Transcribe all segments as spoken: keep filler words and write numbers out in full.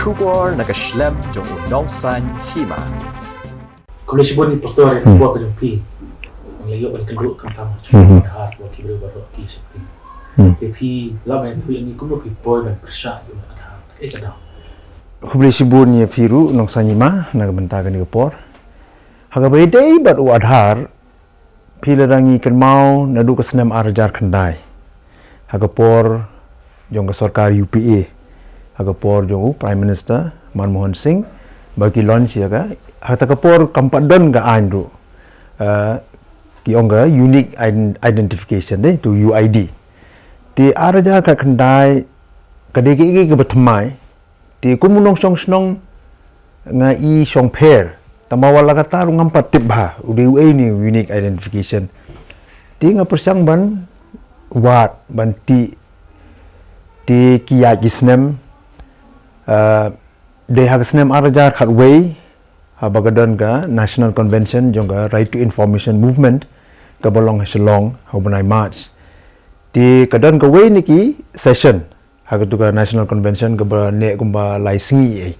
Khubor na ka shlem jong u Nongsaiñ Hima. Khublei shibun ïa i pastor ïa Hmm. ka bor ka jong phi. Ngi la ïoh ban kynduh khamtam Hmm. ha ki briew baroh ki shakti. Hmm. Te phi la ban ïathuh ïa ngi kumno phi poi ban pyrshah ïa u Aadhaar. Kaei ka daw? Khublei shibun ïa phi ruh Nongsaiñ Hima na ka bynta kane ka por. Ha kaba ïadei bad u Aadhaar, phi, lada ngi kynmaw naduh ka snem ar hajar khyndai, ha ka por jong ka sorkar U P A, ha ka por jong u Prime Minister Manmohan Singh, ba ki launch ïa ka, ha kata ka por kam pat don ka aiñ ruh, eh, ki ong ka unique ident- identification, dei, to U I D. Te ar hajar khatkhyndai ka dei kaei kaei kaba thymmai. Te kum u nongshong shnong nga i shongpher, tangba wat la katta ruh ngam pat tip bha u dei uei une u unique identification. Te nga pyrshang ban wad, ban tih. Te ki ïaid ki snem, ah, dei ha ka snem ar hajar khatwei, haba ka don ka National Convention jong ka Right to Information Movement, kaba long ha Shillong ha u bnai March. Te ka don kawei na ki session ha katu ka National Convention kaba neh kumba lai sngi ei.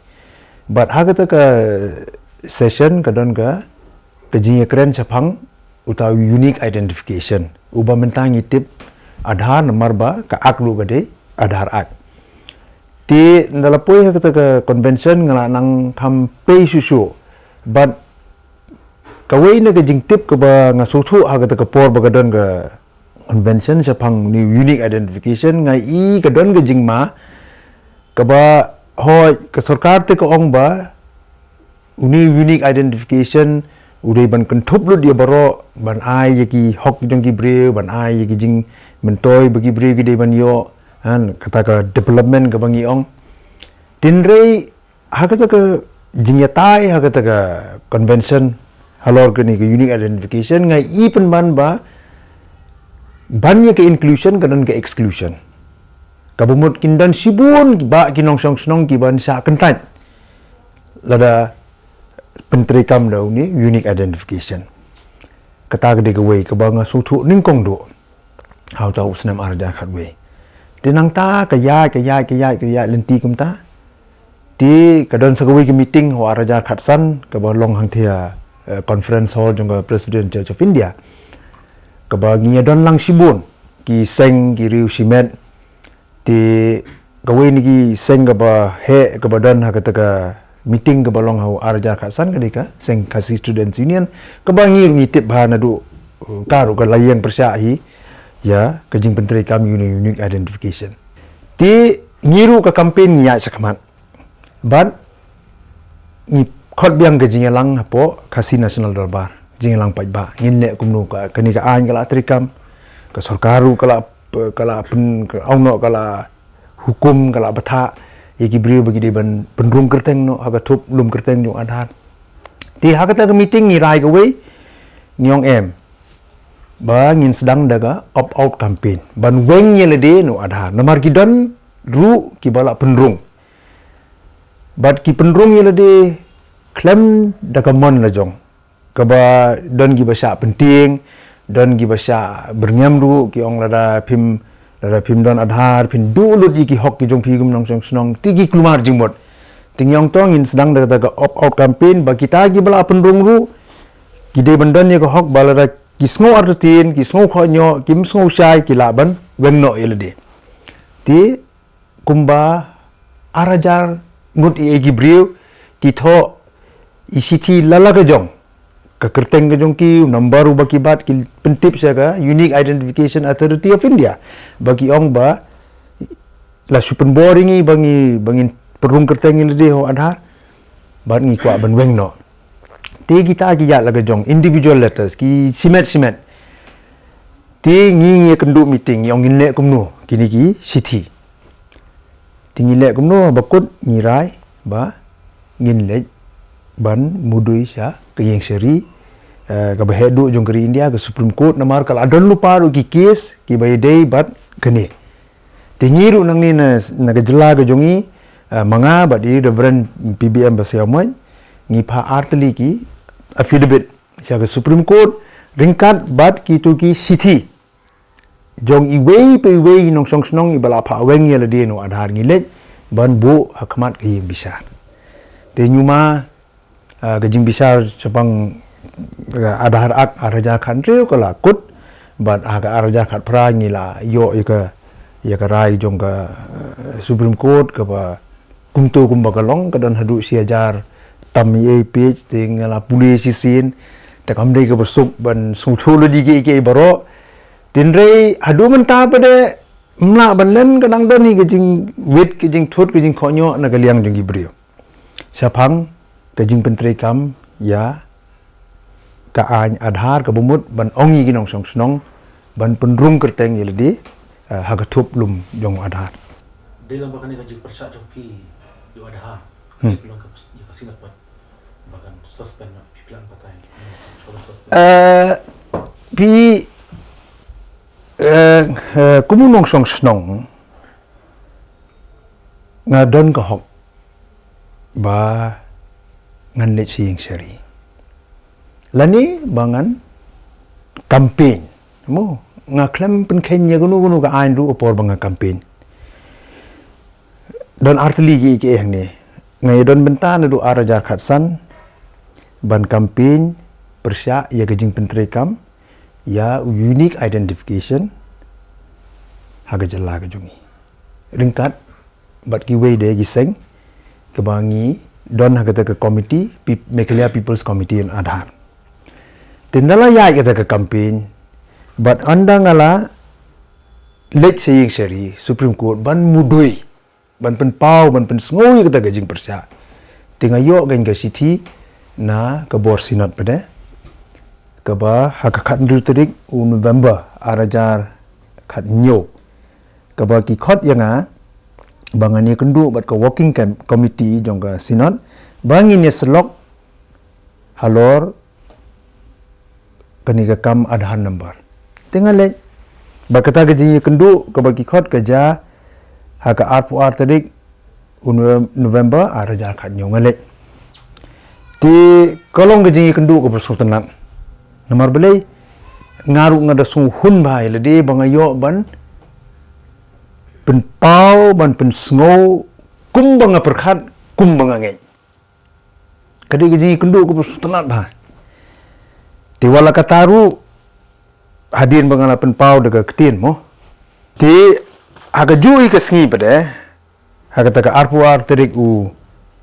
Bad ha kata ka session ka don ka, ka jingïakren shaphang uta u unique identification, uba mynta ngi tip Aadhaar, namar ba ka Act ruh ka dei Aadhaar Act. Te ynda la poi ha kata ka convention nga la nang kham pei shuh shuh. Bad kawei na ka jingtip kaba nga sngewthuh ha kata ka por ba ka don ka convention shaphang une u unique identification, nga i ka don ka jingma kaba, hooid, ka sorkar te ka ong ba une u unique identification u dei ban kynthup lut ïa baroh, ban ai ïa ki hok jong ki briew, ban ai ïa ki jingmyntoi ba ki briew ki dei ban ïoh, ha kata ka development kaba ngi ong. Hynrei ha kata ka jingïatai, ha kata ka convention halor kane ka unique identification, nga i pynban ba ban ïa ka inclusion ka don ka exclusion. Kaba mut kin don shibun ba ki nongshong shnong ki ban shah kyntait lada pyntreikam da une unique identification. Kata ka dei kawei kaba nga sngewthuh nyngkong duh ha uta u snem ar hajar khatwei. Te nangta ka ïaid, ka ïaid, ka ïaid, ka ïaid lynti kumta. Te ka don sa kawei ka meeting ha u ar hajar khatsan kaba long hangthie, eh, conference hall jong ka Presbyterian Church of India, kaba ngi ïa don lang shibun ki seng ki riew shimet. Te kawei na ki seng kaba heh kaba don ha kata ka meeting kaba long ha u ar hajar khatsan ka dei ka seng Khasi Students Union, kaba ngi ruh ngi tip bha naduh, uh, ka ruh ka la ïeng pyrshah hi ïa ka jingpyntreikam ïa une u unique identification. Te ngi ruh ka campaign ngi ïaid shakhmat bad ngi khot biang ka jingïalang hapoh Khasi National Dorbar, jingïalang paidbah, ngin leh kumno, ka, kane ka aiñ ka la treikam, ka sorkar ruh ka la, ka la pyn, ka ong noh, ka la hukum, ka la bthah ïa ki briew ba ki dei ban pynrung kyrteng noh ha ka thup lum kyrteng jong u Aadhaar. Te ha kata ka meeting ngi rai kawei, ngi ong em ba ngin sdang da ka opt out campaign ban weng ïa lade na u Aadhaar, namar ki don ruh kiba la pynrung. Bad ki pynrung ïa lade khlem da ka mon la jong. Kaba don kiba shah pyntieng, don kiba shah byrngem ruh, ki ong lada phim, lada phim don Aadhaar phin duh lut ïa ki hok ki jong phi kum nongshong shnong, te ki kulmar jingmut. Te ngi ong to ngin sdang da kata ka opt out campaign ba kita kiba la pynrung ruh ki dei ban don ïa ka hok ba lada ki sngew artatien, ki sngew khohñioh, kim sngew shai, ki lah ban weng noh ïa lade. Te kumba ar hajar ngut ïa ki briew ki thoh i shithi la la ka jong, ka kyrteng ka jong ki, u number uba ki bat, ki pyntip sha ka Unique Identification Authority of India ba ki ong ba la shu pynbor ïa ngi ba ngi, ba ngin pynrung kyrteng ïa lade ha u Aadhaar bad ngi kwah ban weng noh. Te kita ki ïaid la ka jong, individual letters, ki shimet shimet. Te ngi, ngi ïakynduh meeting, ngi ong ngin leh kumno kine ki shithi. Te ngi leh kumno, ba kut ngi rai ba ngin leit ban mudui sha ka ïing shari, eh, kaba heh duh jong ka ri India, ka Supreme Court, namar ka la don lypa ruh ki case kiba ïadei bad kane. Te ngi ruh nangne na, na ka jylla ka jong ngi, eh, ma nga bad i Reverend P B M Basaiawmoit, ngi phah ar tylli ki affidavit sha ka Supreme Court ryngkat bad kito ki shithi jong iwei pa iwei i nongshong shnong iba la phah weng ïa lade na u Aadhaar. Ngi leit ban buh ha khmat ka ïing bishar. Te hynñiew ma, ah, ka jingbishar shaphang, ah, Aadhaar Act ar hajar khathynriew ka la kut, bad ha ka ar hajar khatphra ngi la ïoh ïa ka, ïa ka rai jong ka, eh, Supreme Court kaba kumto kumba ka long, ka don haduh shi hajar tam ei page, te nga la pule shisien, te kam dei kaba suk ban sngewthuh lade kiei kiei baroh. Hynrei haduh mynta pat de, ym lah ban len, ka dang don hi ka jingwit, ka jingthut, ka jingkohnguh na ka liang jong ki briew shaphang ka jingpyntreikam ïa ka aiñ Aadhaar kaba mut ban ong ïa ki nongshong shnong ban pynrung kyrteng ïa lade, eh, ha ka thup lum jong Aadhaar. Dei lang ba kane ka jingpyrshah jong phi ïa u Aadhaar, hmm, ka long ka pyrshah ïa ka Synod pat ba kan suspend, phi plan batai. Eh, phi, eh, eh, kum u nongshong shnong, nga don ka hok ba ngan leit sha ïing sha ri lane ba ngan campaign. Mo, nga khlem pynkheiñ ïa kano kano ka aiñ ruh ha por ba nga campaign. Don artylli kiei kiei hangne. Nga ïa don bynta naduh ar hajar khatsan ban campaign pyrshah ïa ka jingpyntreikam ïa u unique identification ha ka jylla ka jong ngi, ryngkat bad kiwei de ki seng kiba ngi don ha kata ka committee, Pep-, Meghalaya People's Committee on Aadhaar. Te ynda la ïaid kata ka campaign, bad ynda nga la leit sha ïing sha ri, Supreme Court, ban mudui, ban pynpaw, ban pynsngew ïa kata ka jingpyrshah, te nga ïoh kein ka shithi na ka bor Synod pat de, kaba ha ka khathynriew tarik u November ar hajar khathynñiew, kaba ki khot ïa nga ba ngan ïakynduh bad ka working com-, committee jong ka Synod ba ngin ïasyllok halor kane ka kam Aadhaar number. Te nga leit. Bad kata ka jingïakynduh kaba ki khot ka jia ha ka arphew ar tarik u Nove-, November ar hajar khathynñiew, nga leit. Te ka long ka jingïakynduh kaba sngewtynnat. Namar balei? Nga ruh nga da sngewhun bha ïa lade ba nga ïoh ban pynpaw, ban pynsngew kumba nga pyrkhat, kumba nga ngeit. Ka dei ka jingïakynduh kaba sngewtynnat bha. Te wat la katta ruh, hadien ba nga la pynpaw da ka ktien, mo, te ha kajuh hi ka sngi pat de, ha kata ka arphew ar tarik u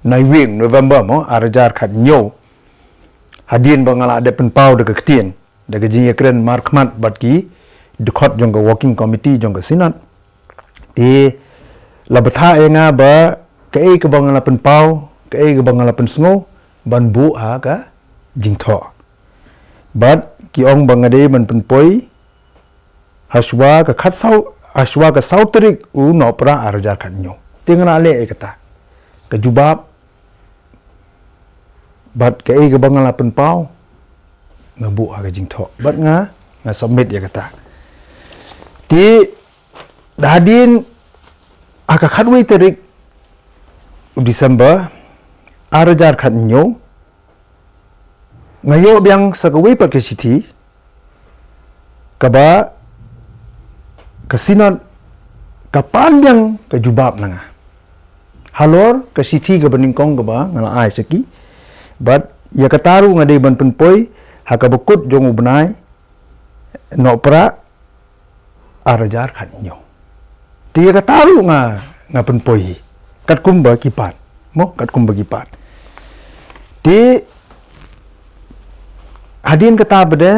Naiwieng November, mo, ar hajar khathynñiew, hadien ba nga la dep pynpaw da ka ktien, da ka jingïakren markhmat bad ki dkhot jong ka working committee jong ka Synod, te la bthah ïa nga ba kaei kaba nga la pynpaw, kaei kaba nga la pynsngew, ban buh ha ka jingthoh. Bad ki ong ba nga dei ban pynpoi hashwa ka khatsaw, hashwa ka saw tarik u Nohprah ar hajar khathynñiew. Te nga la leh ïa kata ka jubab, bad kaei kaba nga la pynpaw, nga buh ha ka jingthoh bad nga, nga submit ïa kata. Te da hadien ha ka khatwei tarik u December ar hajar khathynñiew, nga ïoh biang sa kawei pat ka shithi, kaba ka Synod ka pan biang ka jubab na nga halor ka shithi kaba nyngkong kaba nga la ai sha ki. Bad ïa kata ruh nga dei ban pynpoi ha kaba kut jong u bnai Nohprah ar hajar khathynñiew. Te ïa kata ruh nga, nga pynpoi hi katkum ba ki pan, mo, katkum ba ki pan. Te hadien kata pat de,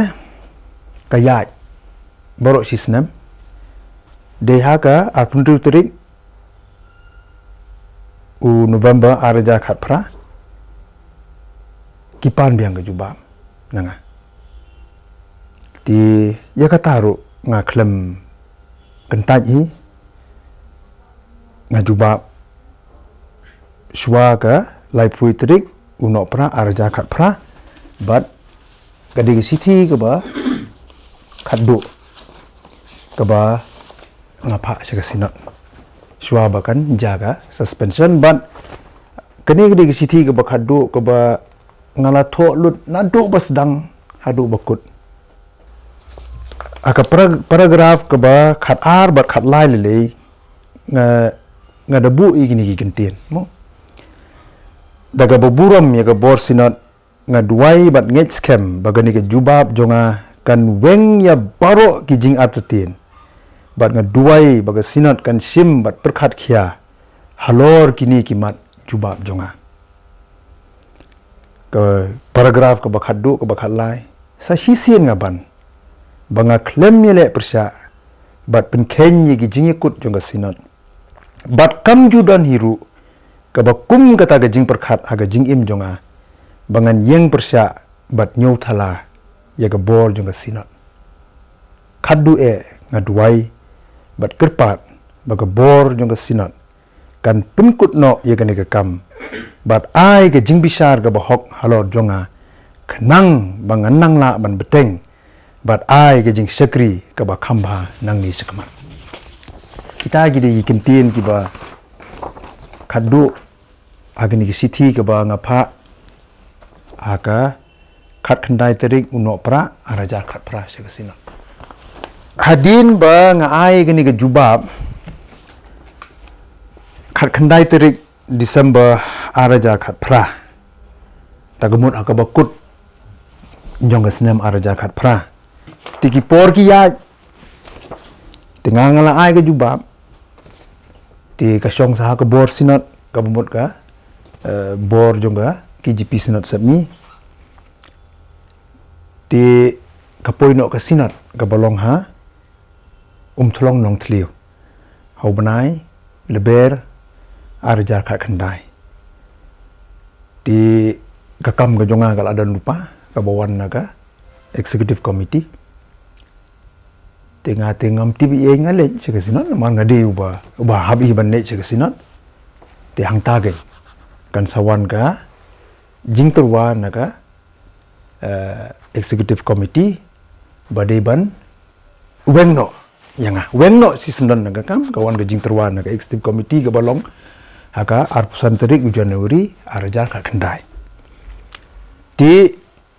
ka ïaid baroh shi snem, dei ha ka arphew hynriew tarik u November ar hajar khatphra, ki pan biang ka jubab na nga. Te ïa kata ruh nga khlem kyntait hi, nga jubab shuwa ka laiphew tarik u Nohprah ar hajar khatphra, bad ka dei ka shithi kaba khatduh kaba nga phah sha ka Synod shuwa ba kan jia ka suspension. Bad kane ka dei ka shithi kaba khatduh kaba nga la thoh lut naduh ba sdang haduh ba kut. Ha ka para-, paragraph kaba khatar bad khatlai lei lei, nga, Nga da buh ïa kine ki kyntien mo. Da kaba burom ïa ka bor synod, nga duwai bad ngeit skhem ba kane ka jubab jong nga kan weng ïa baroh ki jingartatien. Bad nga duwai ba ka synod kan shim bad pyrkhat khia halor kine ki mat jubab jong nga. Ka paragraph kaba khatduh, kaba khatlai. Sa shisien nga ban ba nga khlem ïaleh pyrshah bad pynkheiñ ïa ki jingïakut jong ka synod. Bad kam ju don hi ruh kaba kum kata ka jingpyrkhat ha ka jingim jong nga ba ngan ïeng pyrshah bad ñiewthala ïa ka bor jong ka synod. Khatduh eh nga duwai bad kyrpad ba ka bor jong ka synod kan pynkut noh ïa kane ka kam bad ai ka jingbishar kaba hok halor jong nga, khnang ba ngan nang lah ban bteng bad ai ka jingshakri kaba kham bha nangne shakhmat. Kita ki dei ki kyntien kiba khatduh ha kane ka shithi kaba nga phah ha ka khatkhyndai tarik u Nohprah ar hajar khatphra sha ka synod. Hadien ba nga ai kane ka jubab khatkhyndai tarik December ar hajar khatphra, ta ka mut ha kaba kut jong ka snem ar hajar khatphra. Te ki por ki ïaid, te nga nga la ai ka jubab, te ka shong sa ha ka bor synod kaba mut ka, eh, bor jong ka K J P Synod Sepngi. Te ka poi noh ka synod kaba long ha Umthlong Nongthliew ha u bnai Lber ar hajar khatkhyndai. Te ka kam ka jong nga ka la don lypa kaba wan na ka executive committee. Te nga te ngam tip ei ei nga leit sha ka synod namar nga dei uba, uba hap hi ban leit sha ka synod. Te hangta ka kan sa wan ka jingtyrwa na ka, eh, executive committee ba dei ban weng noh ïa nga, weng noh shisyndon na ka kam, ka wan ka jingtyrwa na ka executive committee kaba long ha ka arphew san tarik u January ar hajar khatkhyndai. Te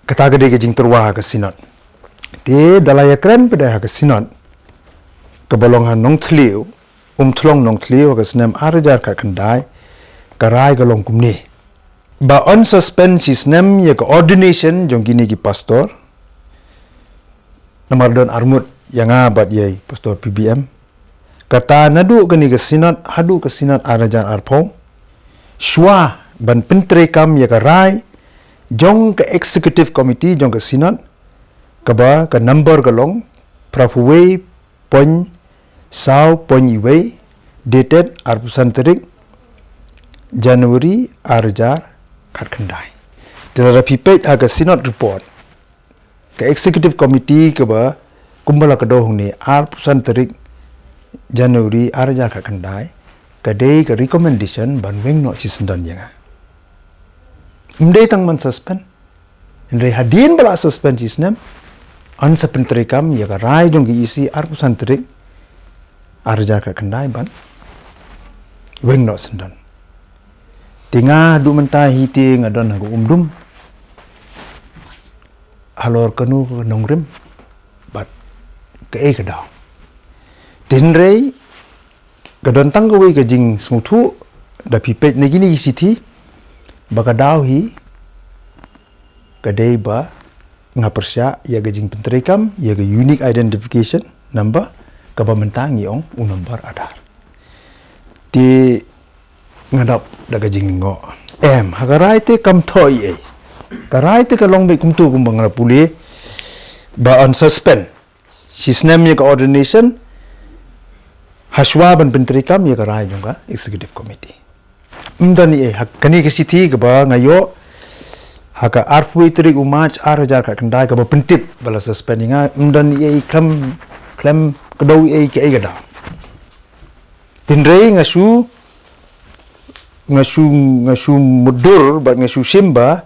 kata ka dei ka jingtyrwa ha ka synod. Te da la ïakren pat de ha ka synod kaba long ha Nongthliew, Umthlong Nongthliew ha ka snem ar hajar khatkhyndai, ka rai ka long kumne: ba yn suspend shisnem ïa ka ordination jong kine ki pastor. Namar don arngut ïa nga bad ïa i Pastor P B M. Kata naduh kane ka synod haduh ka synod ar hajar arphew, shuwa ban pyntreikam ïa ka rai jong ka executive committee jong ka synod, kaba ka number ka long phraphew wei point saw point wei, dated arphew san tarik January ar hajar khatkhyndai. Te lada phi peit ha ka synod report, ka executive committee kaba kumba la kdew hangne arphew san tarik January ar hajar khatkhyndai, ka dei ka recommendation ban weng noh shisyndon ïa nga. Ym dei tang ban suspend. Hynrei hadien ba la suspend shisnem, yn sa pyntreikam ïa ka rai jong ka E C arphew san tarik ar hajar khatkhyndai ban weng noh shisyndon. Te nga haduh mynta hi te nga don ha ka umdum halor kano ka nongrim bad kaei ka daw. Te hynrei ka don tang kawei ka jingsngewthuh, da phi peit na kine ki shithi, ba ka daw hi ka dei ba nga pyrshah ïa ka jingpyntreikam ïa ka unique identification number, kaba mynta ngi ong u number Aadhaar. Te nga dap da ka jinglyngngoh. Em, ha ka rai te kam thoh ei ei. Ka rai te ka long beit kumto kumba nga la pule, ba yn suspend shisnem ïa ka ordination, ha shuwa ban pyntreikam ïa ka rai jong ka executive committee. Ym don ei ei, ha kane ka shithi kaba nga ïoh ha ka arphew tarik u March ar hajar khatkhyndai kaba pyntip ba la suspend ïa nga, ym don ei ei, khlem, khlem kdew ei ei kaei ka daw. Te hynrei nga shu, nga shu, nga shu mutdur bad nga shu shim ba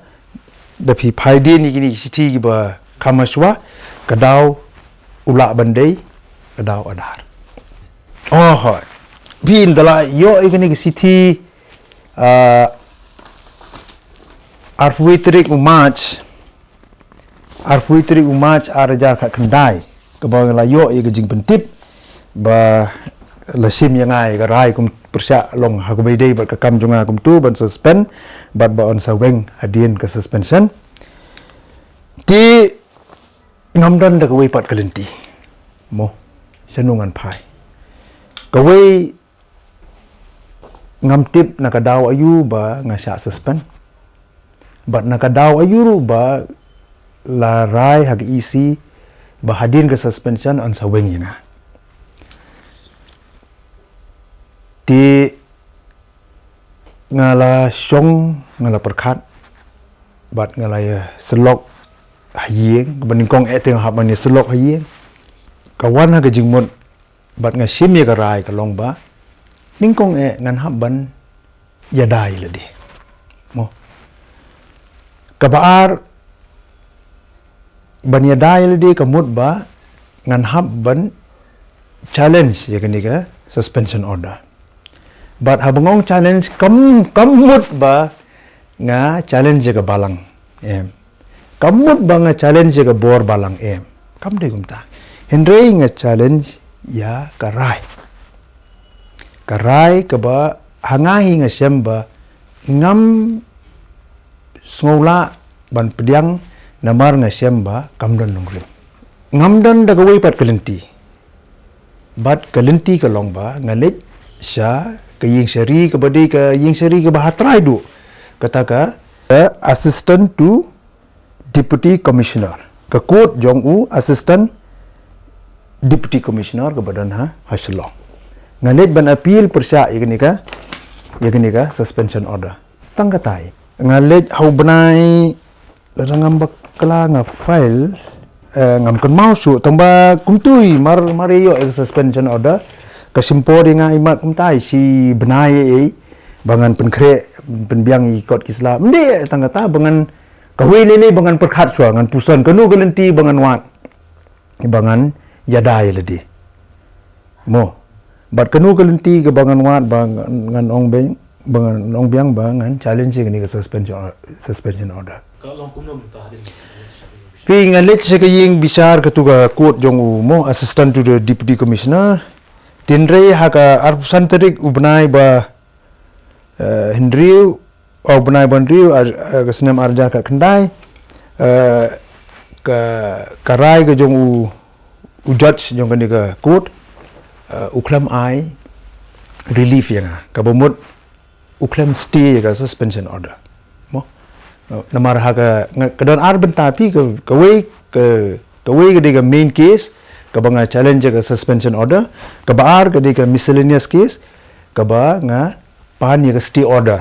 da phi phai dien ïa kine ki shithi kiba kham ha shuwa, ka daw u lah ban dei ka daw Aadhaar. Oh hooid. Phi, ynda la ïoh ïa kine ki shithi, ah, arphew tarik u March, arphew tarik u March ar hajar khatkhyndai, kaba la ïoh ïa ka jingpyntip ba la shim ïa nga ïa ka rai kum pyrshah long ha kaba ïadei bad ka kam jong nga kumto ban suspend bad ba yn sa weng hadien ka suspension. Te ngam don da kawei pat ka lynti. Mo, shano ngan phai. Kawei, ngam tip na ka daw aïu ba nga shah suspend. Bad na ka daw aïu ruh ba la rai ha ka E C ba hadien ka suspension yn sa weng ïa nga. Te nga la shong, nga la pyrkhat, bad nga la ïa syllok ha ïing, ba nyngkong eh te nga hap ban ïa syllok ha ïing. Ka wan ha ka jingmut, bad nga shim ïa ka rai ka long ba nyngkong eh ngan hap ban ïada ïa lade. Mo. Kaba ar, ban ïada ïa lade ka mut ba ngan hap ban challenge ïa kane ka suspension order. Bad haba nga ong challenge, kam, kam mut ba nga challenge ïa ka balang, em. Kam mut ba nga challenge ïa ka bor balang, em. Kam dei kumta. Hynrei nga challenge ïa ka rai. Ka rai kaba ha nga hi nga shem ba ngam sngewlah ban pdiang, namar nga shem ba kam don nongrim. Ngam don da kawei pat ka lynti. Bad ka lynti ka long ba nga leit sha ka ïing shari kaba dei ka ïing shari kaba ha trai duh. Kata ka, ka Assistant to Deputy Commissioner. Ka court jong u Assistant Deputy Commissioner kaba don ha, ha Shillong. Nga leit ban appeal pyrshah ïa kane ka, ïa kane ka suspension order. Tang katai. Nga leit ha u bnai, lada ngam bakla nga file, eh, ngam kynmaw shuh, tang ba kumtui, mar, mar ïoh ïa ka suspension order. Ka shim por ïa nga imat kumtai, shi bnai ei, ba ngan pynkhreh, pynbiang ïa ki kot ki sla. Ym dei tang kata, ba ngan, kawei lei lei ba ngan pyrkhat shuwa, ngan puson, kano ka lynti ba ngan wad, ba ngan ïada ïa lade. Mo. Bad kano ka lynti kaba ngan wad ba ngan, ngan ong biang, ba ngan ong biang ba ngan challenge ïa kane ka suspension, suspension order. Ka long kumno mynta hadien? Phi, nga leit sha ka ïing bishar, katu ka court jong u, mo, Assistant to the Deputy Commissioner. Hynrei ha ka arphew san tarik u bnai ba, eh, hynriew, u bnai ba hynriew, ar, eh, ka snem ar hajar khatkhyndai, eh, ka, ka rai ka jong u, u judge jong kane ka court, eh, u khlem ai relief ïa nga. Kaba mut u khlem stay ïa ka suspension order. Mo? Eh, namar ha ka, nga, ka don ar bynta phi, ka, kawei, ka, kawei ka dei ka main case, kaba nga challenge ïa ka suspension order, kaba ar ka dei ka miscellaneous case, kaba nga pan ïa ka stay order.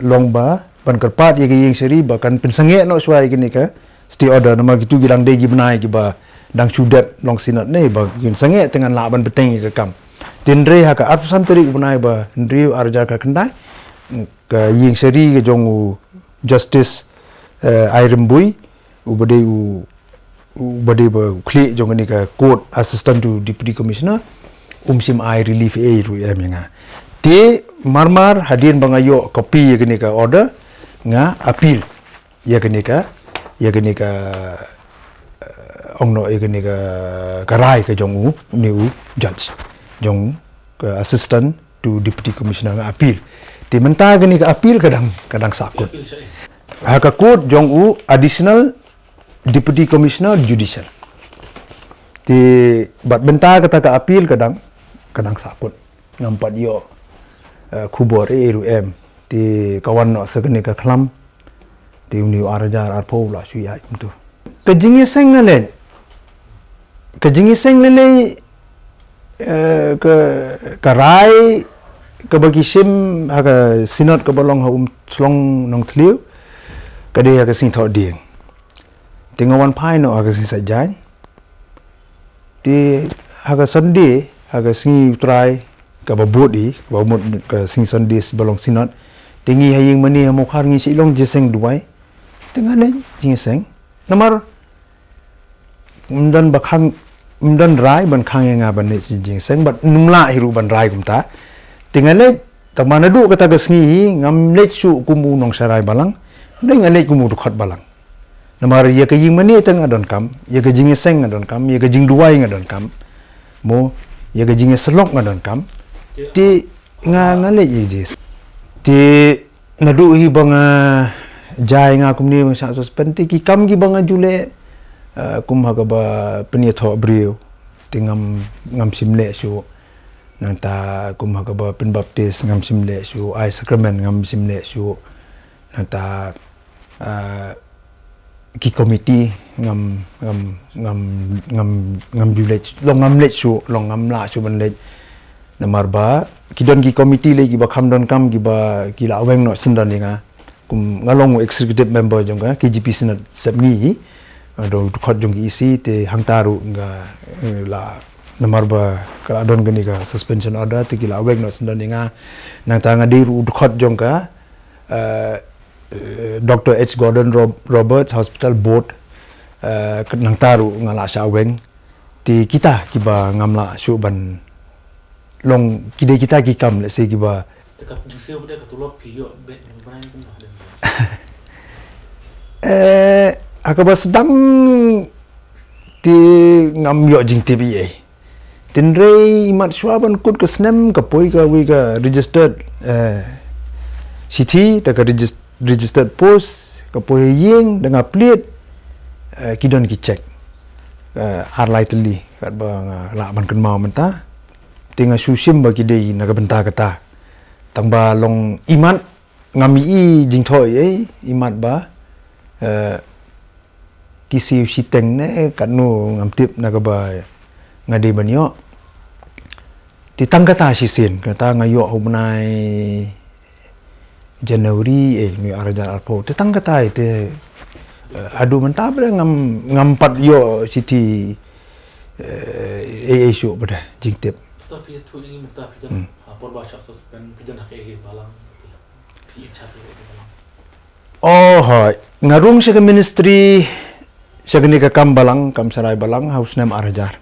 Long ba ban kyrpad ïa ka ïing shari ba kan pynsangeh noh shuwa ïa kane ka stay order, namar kitu ki dang dei ki bnai kiba dang shu dep long synod ne, ba kin sangeh te ngan lah ban bteng ïa ka kam. Hynrei ha ka arphew san tarik u bnai ba hynriew ar hajar khatkhyndai, ka ïing shari ka jong u Justice, eh, Ai Rymbui, uba dei u, uba dei ba u khlieh jong kane ka court, Assistant to Deputy Commissioner, um shym ai relief ei ruh em ïa nga. Te marmar hadien ba nga ïoh copy ïa kane ka order, nga appeal ïa kane ka, ïa kane ka, eh, ong noh ïa kane ka, ka rai ka jong u, une u judge, jong ka Assistant to Deputy Commissioner, nga appeal. Te mynta kane ka appeal ka dang, ka dang sahkut. Ha ka court jong u Additional Deputy Commissioner Judicial. Te bad mynta kata ka appeal ka dang, ka dang sahkut. Ngam pat ïoh, eh, khubor ei ruh em. Te ka wan noh sa kane ka khlam. Te une u ar hajar arphew la shu ïaid kumtu. Ka jingïaseng nga leit. Ka jingïaseng lei lei, eh, ka, ka rai kaba ki shim ha ka synod kaba long ha Umshlong Nongthliew, ka dei ha ka sngi Thohdieng. Te nga wan phai noh ha ka sngi Saitjaiñ. Te ha ka Sunday, ha ka sngi U Trai, kaba bud hi, kaba mut ka sngi Sunday ba long synod. Te ngi ha ïing mane ha Mawkhar ngi shu long jingïaseng duwai. Te nga leit jingïaseng. Namar ym don ba khang, ym don rai ban khang ïa nga ban leit jingïaseng, bad ym lah hi ruh ban rai kumta. Te nga leit, tangba naduh kata ka sngi hi ngam leit shuh kum u nongsharai balang. Hynrei nga leit kum u dkhot balang. Namar ïa ka ïing mane te nga donkam, ïa ka jingïaseng nga donkam, ïa ka jingduwai nga donkam. Mo, ïa ka jingïasyllok nga donkam. Te Nga nga leh ïa jis. Te naduh hi ba nga jai nga kumne ba nga shah suspend te ki kam kiba nga ju leh, eh, kum ha kaba pynïathoh briew te ngam ngam shym leh shuh. Nangta kum ha kaba pynbaptis ngam shym leh shuh, ai sakramen ngam shym leh shuh. Nangta ah, ki komiti ngam ngam ngam ngam ngam ju leh, long ngam leh shuh, long ngam lah shuh ban leh. Namar ba ki don ki komiti lei kiba kham donkam kiba ki la weng noh syndon ïa nga. Kum nga long executive member jong ka K J P Synod Sepngi, ah, dkhot jong ki E C te hangta ruh nga, eh, la, namar ba ka la don kane ka suspension order te ki la weng noh syndon ïa nga. Nangta nga dei ruh dkhot jong ka, eh, eh, Doctor H Gordon Rob-, Roberts Hospital Board, eh, nangta ruh nga la shah weng. Te kita kiba ngam lah shuh ban long, ki dei kita ki kam, let's say, kiba. Te ka jingsiew ba dei ka tulop phi ïoh bad nang bnai kumno? Eh, ha kaba sdang te ngam ïoh jingtip ei ei. Tynrai imat shuwa ban kut ka snem ka poi ka wei ka registered, eh, shithi, te ka regis-, registered post, ka poi ha ïing, da nga plied, eh, ki don ki check. Eh, ar lai tylli, katba nga lah ban kynmaw mynta. Te nga shu shim ba ki dei na ka bynta kata. Tang ba long imat ngam i jingthoh ei ei, imat ba, eh, ki siew shiteng ne katno ngam tip na kaba nga dei ban ïoh. Te tang kata shisien, kata nga ïoh ha u bnai January, eh, ni ar hajar arphew. Te tang kata te, eh, haduh mynta ba ngam, ngam pat ïoh shithi, eh, ei ei shuh ba dei jingtip. Pastor, phi ïathuh ïa ngi mynta phi jan, hmm, ha por ba shah suspend, phi jan ha kaei kaei balang, phi in charge ïa kaei kaei balang? Oh, hooid. Nga rung sha ka ministry, sha kane ka kam balang, kam sharai balang, ha u snem ar hajar.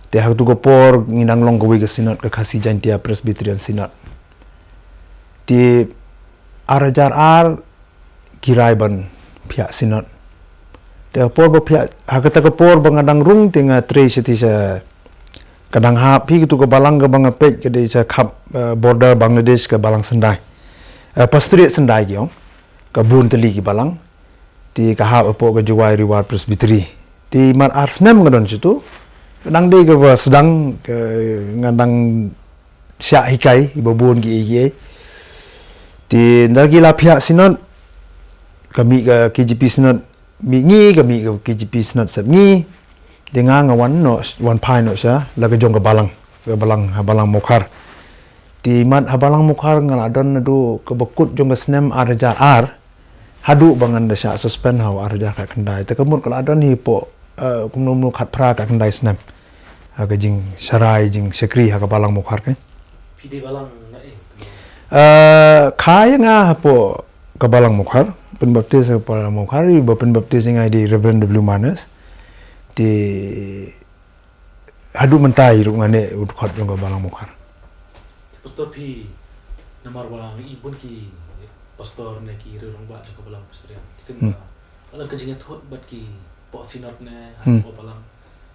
Te ha katu ka por ngi dang long kawei ka synod, ka Khasi Jaintia Presbyterian Synod. Te ar hajar ar ki rai ban phiah synod. Te ha por ba phiah, ha kata ka por ba nga dang rung te nga trei sha ti sha, ka dang hap hi katu ka balang kaba nga peit ka dei sha khap, eh, border Bangladesh, ka balang Sendai. Eh, Pastorate Sendai ki ong. Ka bun tylli ki balang. Te ka hap hapoh ka Jowai Ri War Presbytery. Te mar ar snem nga don shatu. Ka dang dei kaba sdang, ka nga dang shah hikai ba bun kiei kiei. Te ynda ki la phiah synod, ka mih ka K J P synod Mihngi, ka mih ka K J P synod Sepngi. Te nga nga wan noh, wan phai noh sha la ka jong ka balang, ka balang, ha balang Mawkhar. Te mat ha balang Mawkhar nga la don naduh kaba kut jong ka snem ar hajar ar. Haduh ba ngan da shah suspend ha u ar hajar khatkhyndai. Te ka mut ka la don hi hapoh, eh, kumno kumno khatphra khatkhyndai snem. Ha ka jingsharai, jingshakri ha ka balang Mawkhar ka. Phi dei balang na ei? Eh, kha ïa nga hapoh ka balang Mawkhar, pynbaptis ha ka balang Mawkhar, i ba pynbaptis ïa nga i dei Reverend W Manus. Te haduh mynta i ruh nga neh u dkhot jong ka balang Mawkhar. Te pastor, phi, namar ba ngi i bun ki pastor ne ki rangbah jong ka balang Presbyterian, ki sngewbha, hmm, la ka jingïathuh bad ki poh synod ne, hmm, ha ka balang.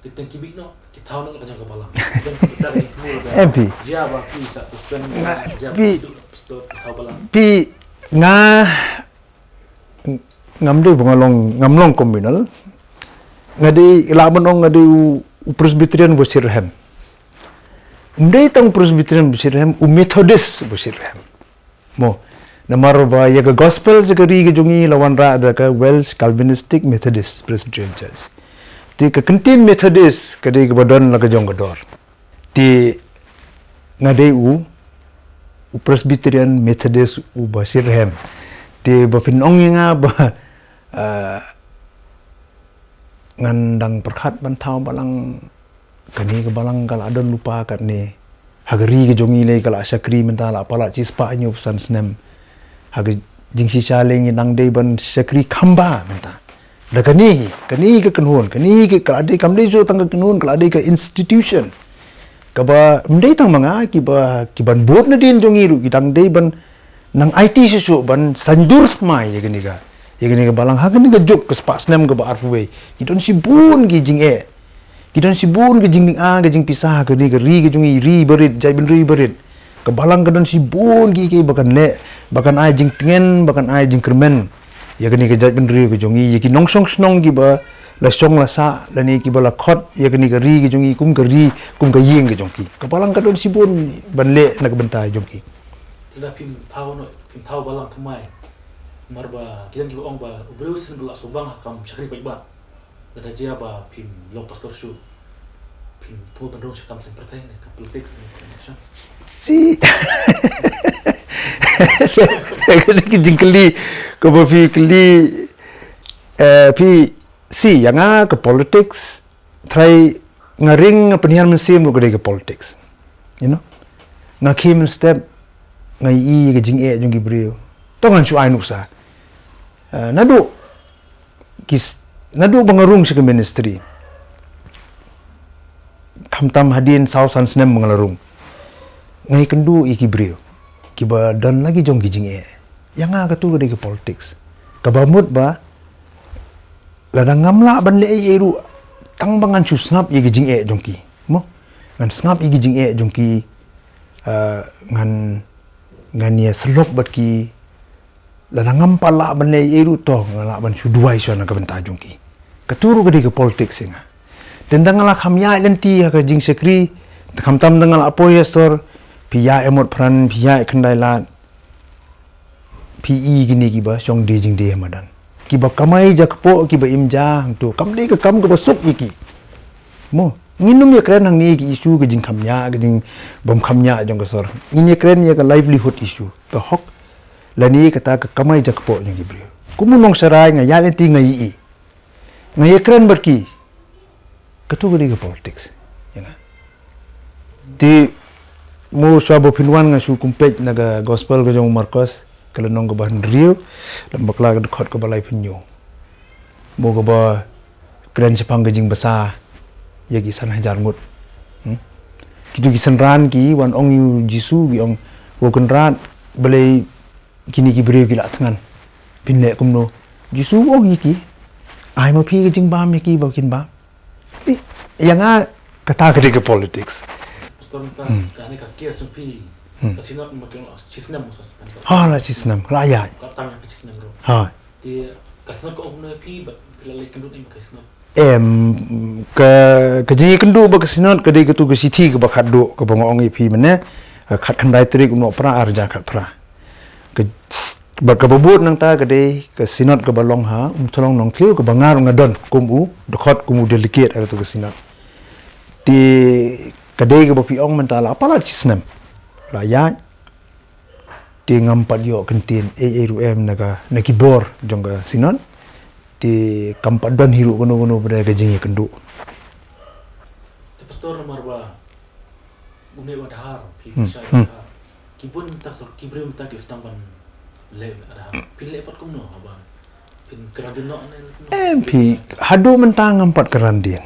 Ki teng ki mih noh, ki thaw noh la ka jong ka balang. Don ki bynta ka jingthmu la ka. Em phi. Ïa ba phi sa suspend, nga, ïa ba phi, phi duk pastor ki thaw balang. Phi, nga ngam dei ba nga long, ngam long communal. Nga dei, lah ban ong nga dei u, u Presbyterian ba shitrhem. Ym dei tang u Presbyterian ba shitrhem, u Methodist ba shitrhem. Mo, namar ba ïa ka gospel sha ka ri ka jong ngi la wanrah da ka Welsh Calvinistic Methodist Presbyterian Church. Te ka kyntien Methodist ka dei kaba don la ka jong ka dor. Te nga dei u, u Presbyterian Methodist uba shitrhem. Te ba phin ong ïa nga ba, ah, ngan dang pyrkhat ban thaw balang, kane ka balang ka la don lypa katne. Ha ka ri ka jong ngi lei ka la shakri mynta la palat shispah hynñiewphew san snem. Ha ka jingshisha lei ngi dang dei ban shakri kham bha mynta. Da kane hi, kane hi ka kynhun, kane hi ka, ka la dei, kam dei shuh tang ka kynhun, ka la dei ka institution. Kaba ym dei tang ma nga, kiba, ki ban bud nadien jong ngi ruh ki dang dei ban nang aiti shuh shuh ban saiñdur thymmai ïa kane ka, ïa kane ka balang ha kane ka juk ka spah snem kaba arphew wei. Ki don shibun ki jingeh. Ki don shibun ki jingding, ah, ki jingpisa ha kane ka ri ka jong ngi, ri barit, jaitbynriew barit. Ka balang ka don shibun ki ki ba kan leh, ba kan ai jingtngen, ba kan ai jingkyrmen ïa kane ka jaitbynriew ka jong ngi, ïa ki nongshong shnong kiba la shong la sah lane kiba la khot ïa kane ka ri ka jong ngi kum ka ri, kum ka ïing ka jong ki. Ka balang ka don shibun ban leh na ka bynta jong ki. Te lada phim thaw noh, phim thaw balang thymmai, namar ba ki don kiba ong ba u briew shisien ba la sngewbang ha kam shakri paidbah. Lada jia ba phim long pastor shuh, phim thaw ban rung sha kam seng pyrthei ne ka politics ne ka election. Shi. Ka jingkylli kaba phi kylli, eh, phi, shi, ïa nga ka politics, trai, nga ring, nga pynhiar mynsiem ruh ka dei ka politics. You know? Nga khie mynstep, nga ïohi ka jingeh jong ki briew. To ngan shu ai nuksa. Eh, naduh ki s-, naduh ba nga rung sha ka ministry, khamtam hadien saw san snem ba nga la rung, nga ïakynduh ïa ki briew kiba don la ki jong ki jingeh. Ïa nga katu ka dei ka politics. Kaba mut ba lada ngam lah ban leh ei ei ruh, tang ba ngan shu sngap ïa ki jingeh jong ki. Mo? Ngan sngap ïa ki jingeh jong ki, eh, ngan, ngan ïa sylok bad ki. Lada ngam pat lah ban leh ei ei ruh, to nga lah ban shu duwai shuwa na ka bynta jong ki. Katu ruh ka dei ka politics ïa nga. Te tang nga la kham ïaid lynti ha ka jingshakri, te khamtam tang nga la poi ha sor, phi ïaid ïa mot pran, phi ïaid khyndai lad, phi i kine kiba shong die jingdie ha madan, kiba kamai ja kpoh, kiba im ja hangto, kam dei ka kam kaba suk ïa ki. Mo, ngin ym ïakren hangne ïa ki issue ka jingkham ñiah, ka jingbym kham ñiah jong ka sor. Ngin ïakren ïa ka livelihood issue, ka hok lane kata ka kamai ja kpoh jong ki briew. Kum u nongsharai nga ïaid lynti nga ïohi, nga ïakren bad ki. Katu ka dei ka politics ïa nga. Te mo, shuwa ba phin wan nga shu kum peit na ka gospel ka jong u Markos, ka lynnong kaba hynriew, lem bakla ka dkhot kaba laiphew hynñiew. Mo, kaba kren shaphang ka jingbsa ïa ki san hajar ngut. Hmm? Kitu ki synran ki wan ong ïa u Jisu, ki ong, "Ko Kynrad, balei kine ki briew ki la thngan? Phin leh kumno?" Jisu u ong ïa ki, "Ai ma phi ka jingbam ïa ki ba kin bam." Ïa nga kata ka dei ka politics. Pastor, mynta Hmm. kane ka case jong phi, Hmm. ka synod ma ki ong shi snem mo, sa snem. Ha, la shi snem, la ïaid. Ka tam ïa ka shi snem ruh. Ha. Te ka synod ka ong kumno ïa phi, bad phi la leit kynduh ne em ka synod? Em, ka, ka jingïakynduh bad ka synod ka dei katu ka shithi kaba khatduh kaba nga ong ïa phi mynne, ka khatkhyndai tarik u Nohprah ar hajar khatphra. Ka, bad kaba bud nangta ka dei ka synod kaba long ha Umthlong Nongthliew, kaba nga ruh nga don kum u dkhot, kum u delegate ha katu ka synod. Te ka dei kaba phi ong mynta la palat shi snem la ïaid. Te ngam pat ïoh kyntien ei ei ruh em na ka, na ki bor jong ka synod. Te kam pat don hi ruh kano kano pat ka jingïakynduh. Te Pastor, namar ba une u Aadhaar, phi Hmm, shai hmm. Aadhaar. Ki bun mynta, ki briew mynta ki sdang ban leh Aadhaar. Phi leh pat kumno haba phin kren dien noh ne? Em, phi, haduh mynta ngam pat kren dien.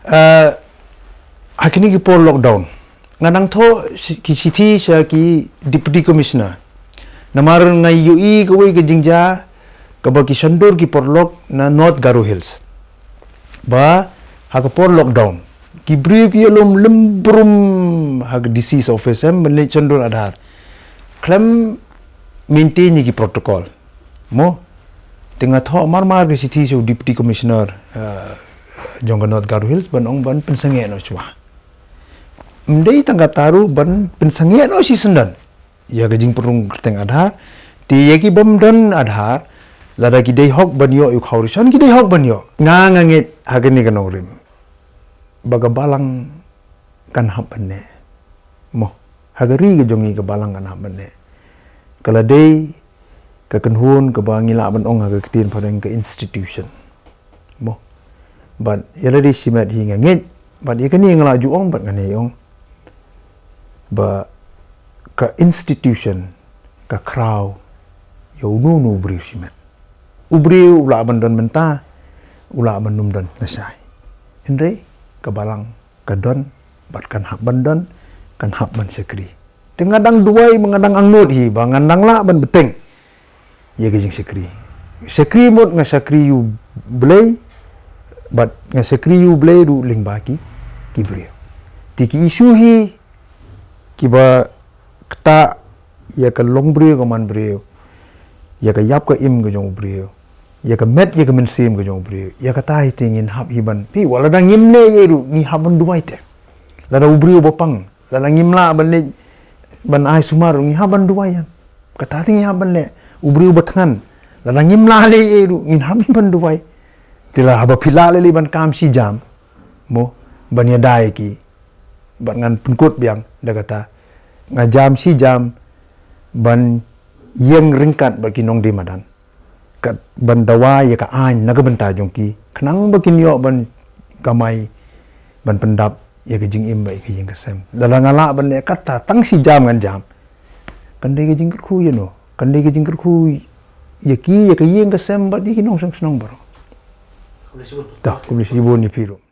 Eh, ha kine ki por lockdown nga dang thoh shi-, ki shithi sha ki Deputy Commissioner. Namar nga ïohi kawei ka jingjia kaba ki shondur ki paralok na North Garo Hills, ba ha ka por lockdown ki briew ki ïalum lem brum ha ka D C's office em ban leit shondur Aadhaar, khlem maintain ïa ki protocol. Mo, te nga thoh mar mar ka shithi sha u Deputy Commissioner, eh, jong ka North Garo Hills ban ong ban pynsangeh noh shuwa. Ym dei tang kata ruh, ban pynsangeh noh shisyndon ïa ka jingpynrung kyrteng Aadhaar. Te ïa ki bym don Aadhaar, lada ki dei hok ban ïoh ïa u khaw ration, ki dei hok ban ïoh. Nga, nga ngeit ha kane ka nongrim ba ka balang kan hap ban neh. Mo, ha ka ri ka jong ngi ka balang kan hap ban neh. Ka la dei ka kynhun kaba ngi lah ban ong ha ka ktien phareng ka institution. Mo. Bad ïa lade shimet hi nga ngeit, bad ïa kane nga la ju ong bad nga nai ong, ba ka institution ka khraw ïa uno uno u briew shimet. U briew u lah ban don mynta, u lah ban ym don lashai. Hynrei ka balang ka don, bad kan hap ban don, kan hap ban shakri. Te nga dang duwai, nga dang angnud hi ba ngan dang lah ban bteng ïa ka jingshakri. Shakri mut nga shakri ïa u Blei, bad nga shakri ïa u Blei ruh lyngba ki, ki briew. Te ki issue hi, kiba Kata, ïa ka long briew ka man briew, ïa ka ïap ka im ka jong u briew, ïa ka met ïa ka mynsiem ka jong u briew, ïa kata hi te ngin hap hi ban, phi, wat lada ngim leh ei ruh ngi hap ban duwai te. Lada u briew ba pang, lada ngim lah ban leh, ban ai sumar ruh ngi hap ban duwai ïa. Kata te ngi hap ban leh. U briew ba thngan, lada ngim lah leh ei ruh ngin hap hi ban duwai. Te la haba phi lah leh leh ban kam shi jam, mo, ban ïada ïa ki, bad ngan pynkut biang da kata, nga jam shi jam ban ïeng ryngkat bad ki nongdie madan, kat ban dawa ïa ka aiñ na ka bynta jong ki, khnang ba kin ïoh ban kamai, ban pyndap ïa ka jingim bad ïa ka ïing ka sem. Lada nga lah ban leh kata tang shi jam ngan jam, kan dei ka jingkyrkhu ïa no, kan dei ka jingkyrkhu ïa ki, ïa ka ïing ka sem bad ïa ki nongshong shnong baroh. Khublei shibun. Ta, khublei shibun ïa phi ruh.